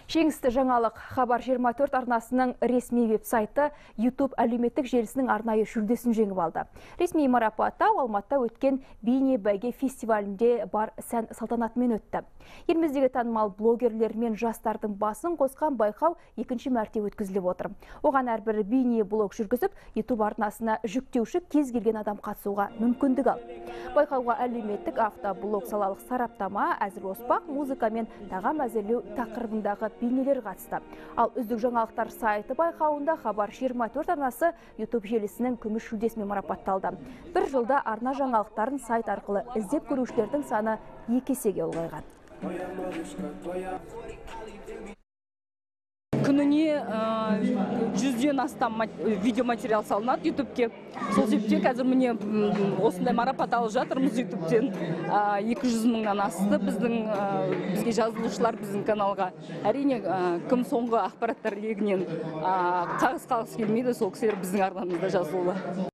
Жеңісті жаңалық. Хабар 24 арнасының ресми веб-сайты YouTube әлеуметтік желісінің арнайы жүлдесін жеңіп алды. Ресми марапаттау Алматыда өткен бейне бәйге фестивалінде бар сән салтанатымен өтті. Еліміздегі танымал блогерлер мен жастардың басын қосқан байқау екінші мәрте өткізіліп отыр. Оған әрбір бейне блог жүргізіп, YouTube арнасына жүктеуші кез келген адам қатысуға мүмкіндік алды. Байқауға әлеуметтік автоблог, салалық сараптама, әзіл оспақ, музыка мен тағам әзірлеу тақырыбындағы бейнелер қатысты. Ал үздік жаңалықтар сайты байқауында Хабар 24 арнасы YouTube желісінің күміс жүлдесімен марапатталды. Бір жылда арна жаңалықтарын сайт арқылы іздеп көрушілердің саны 2 есеге ұлғайған. Күніне 100-ден астам видеоматериал салынады YouTube-ке. Сол себептен қазір міне осындай марапат алып жатырмыз YouTube-тен. 200 мыңнан асты бізге жазылушылар біздің каналға. Әрине, кім соңғы ақпараттар легінен қағыс қалғысы келмейді, сол кісілер біздің арнамызда жазылулы.